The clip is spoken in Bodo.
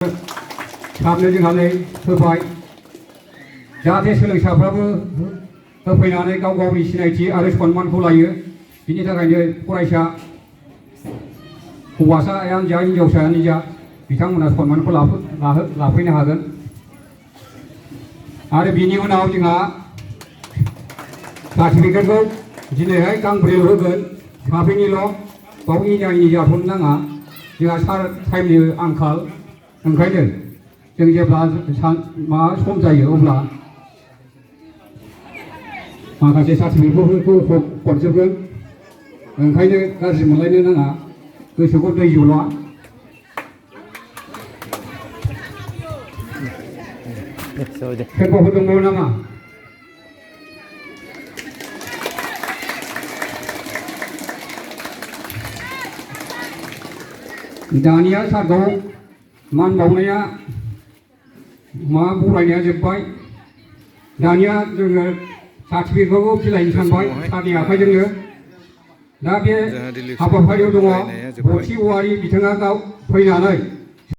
साबनो जोंहा नै होबाय जाहाथे सोलोंसाफ्राबो होफैनानै गाव गावनि सिनायथि आरो सन्मानखौ लायो। बिनि थाखायनो फरायसा हौवासायानो जा हिन्जावसायानो जा बिथांमोना सन्मानखौ लाफैनो हागोन। आरो बिनि उनाव जोंहा सार्टिफिकेटखौ दिनैहाय गांब्रैल' होगोन, साब्रैनिल'। बाव इनायनि जाथ'नो नाङा, जोंहा टाइमनि आंखाल। ओंखायनो जों जेब्ला सम जायो अब्ला माखासे सार्टिफिकेटफोरखौ हरजोबगोन। ओंखायनो गाज्रि मोनलायनो नाङा, गोसोखौ दै जला। सोरबाफोर दंबावो नामा? दानिया सारखौ मान बावनाया बरायनाया जोब्बाय। दानिया जोङो सार्टिफिकेटखौ बिलाइनो सानबाय सारनि आखाइजोंनो। दा बे हाबाफारियाव दङ बथि औवारि बिथाङा फैनानै